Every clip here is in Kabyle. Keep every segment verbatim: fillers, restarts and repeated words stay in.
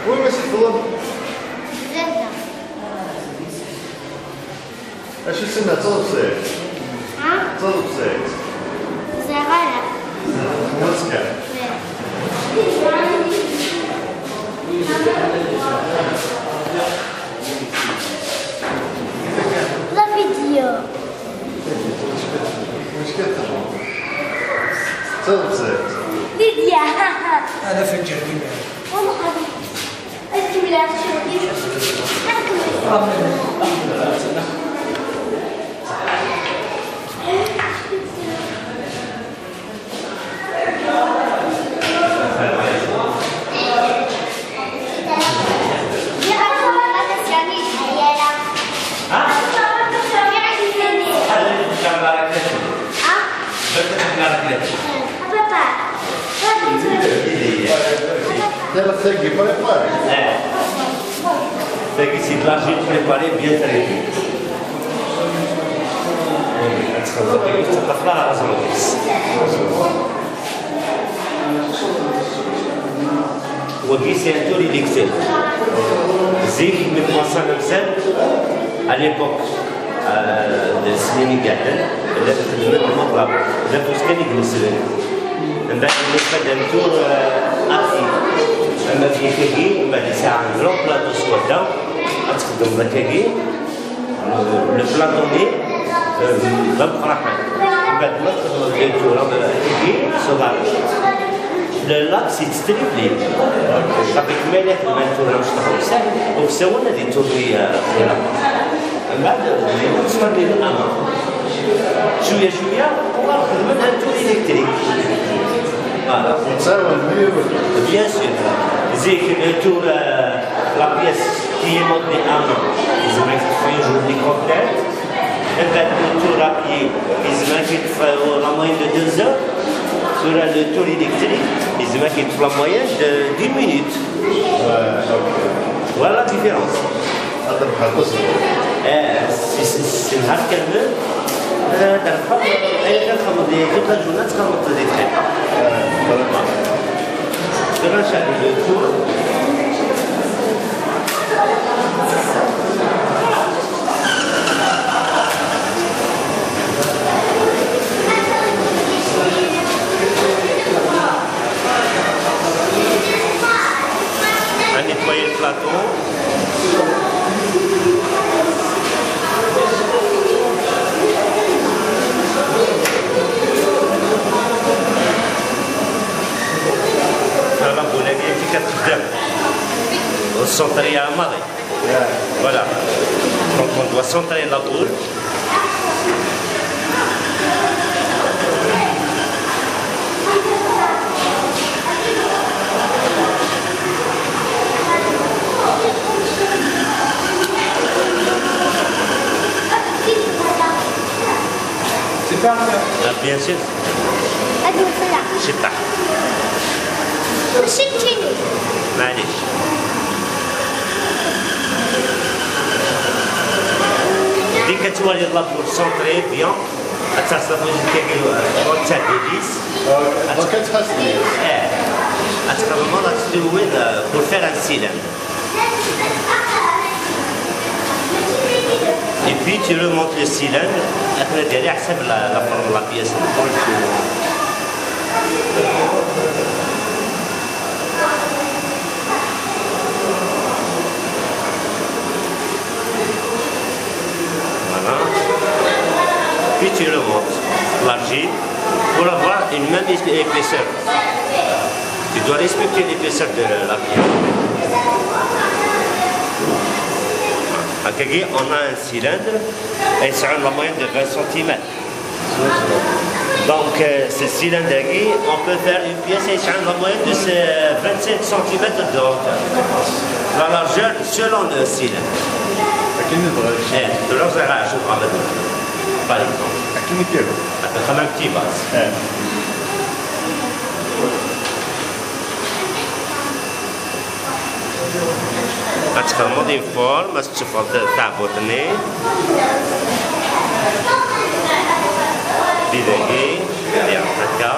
Oui, mais c'est trop. Acu tsemma d taḍebsit? Ha? D taḍebsit. Ẓriɣ ara. What's that? La vidéo. What's that? D taḍebsit. Vidéo. Ana fenǧer d iman. Wala qadi. Papa. Tella tagi préparée. Tagi, c'est de l'argile préparée, bien traitée. Ad txedmeḍ tagi, teṭṭef la razon-is. Wagi, c'est un tour électrique. Zik, mi commença nemsal, à l'époque, euh, d snin iɛeddan, llan xeddmen lmuṭlab, d afus kan i yemeslen. Mbeɛd, yella fad un tour, euh, à pied. Ama d yitagi, mbeɛd yesɛa un grand plateau swadda, ad txeddmeḍ akkagi. Le plateau-nni, euh, d ameqqran. Mbeɛd ma txedmeḍ le tour, euh, tigi, s uḍar-ik, le laps yetttripli. Avec ma yella xedmen tura mecṭuḥ uksawen, uksawen ad yetturwi, euh, tura. Mbeɛd, euh, yettferni lama. Cwiya, cwiya, uɣal xedmen un tour électrique. Voilà. Yettɛawan mliḥ. Bien sûr. Zik, le tour, euh, la pièce qui est montée en main, ils ont fait une journée complète. Et ben, le tour à pied, ils ont fait, euh, la moyenne de deux heures. Sur le tour électrique, ils ont fait la moyenne de dix minutes. Ouais, ok. Voilà la différence. Xaṭer bḥal ṭṭes. Eh, si, si, si nhar kamel, eh, terfeḍ, eh, terfeḍ di toute la journée, txedmeḍ di dqiqa. Eh, voilà. Tura nceɛl le tour. À nettoyer le plateau. Voilà, bon, la bien qui quatre. Au centre, il y a un marais. Voilà. Donc on doit centrer la boule. C'est pas un... Ah, bien sûr. C'est pas. ماشي كيني. معليش. Dès que tu vois les labours sont très bien, ad terseḍ wajed kagi, euh, tɛeddi-d. Donc, ad txedmeḍ, ad tdewwiḍ, euh, pour faire un cylindre. Et puis, tu remontes le cylindre, ad tnadi على حسب la, la forme de la pièce. Voilà. Puis tu remontes l'argile pour avoir Une même épaisseur. Tu dois respecter l'épaisseur de la pierre. Akkagi, on a un cylindre et c'est la moyenne de vingt centimètres. Donc, euh, ce cylindre-là, on peut faire une pièce et c'est la moyenne de ces vingt-cinq centimètres de hauteur. La largeur selon le cylindre. Akken i tebɣiḍ. Eh, de largeur, je vais mettre, par exemple. Akken i k-yehwa. Ad texdem un petit vase. Eh. Ad txedmeḍ une forme, ad tetteffɣeḍ taɛebbuṭ-nni. Di dagi, diɣ akka.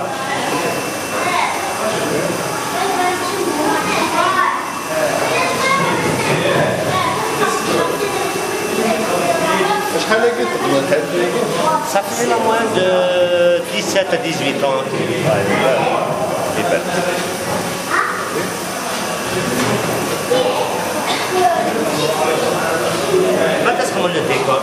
Acḥal-agi teqḍa lḥaǧa-agi? Ça fait la moyenne de dix-sept à dix-huit ans. Ouais, ouais. Iban. Ma tasxemḍ le décor.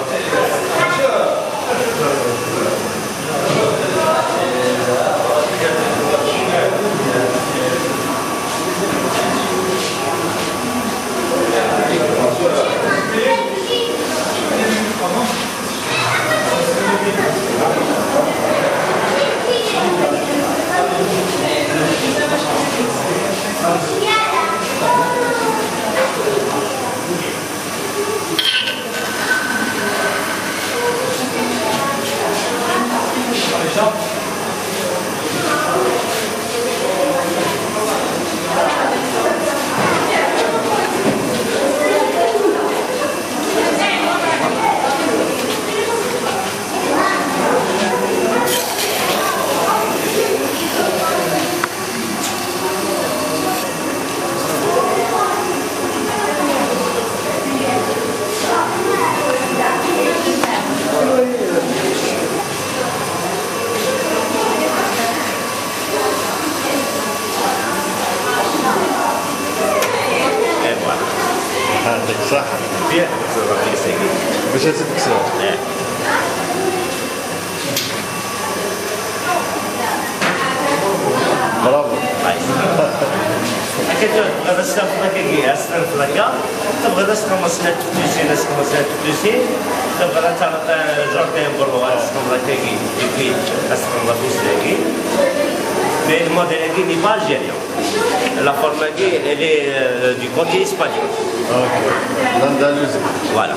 Et voilà. يعطيك الصحة. Bien, ça va bien, c'est bien. باش تكسر. Bravo. Akka tura tebɣiḍ ad s-terfeḍ akka, ad s-terfeḍ akka, tebɣiḍ ad s-txemmeṣ la teftusin, ad s-txemmeṣ la teftusin, tebɣiḍ ad taɣeḍ, euh, jardin bourgeois, ad s-txemmeḍ akka, et puis ad s-txemmeḍ afus dagi. Mais le modèle-agi n'est pas algérien. La forme-agi, elle est, euh, du côté espagnol. Ok. L'Andalousie. Voilà.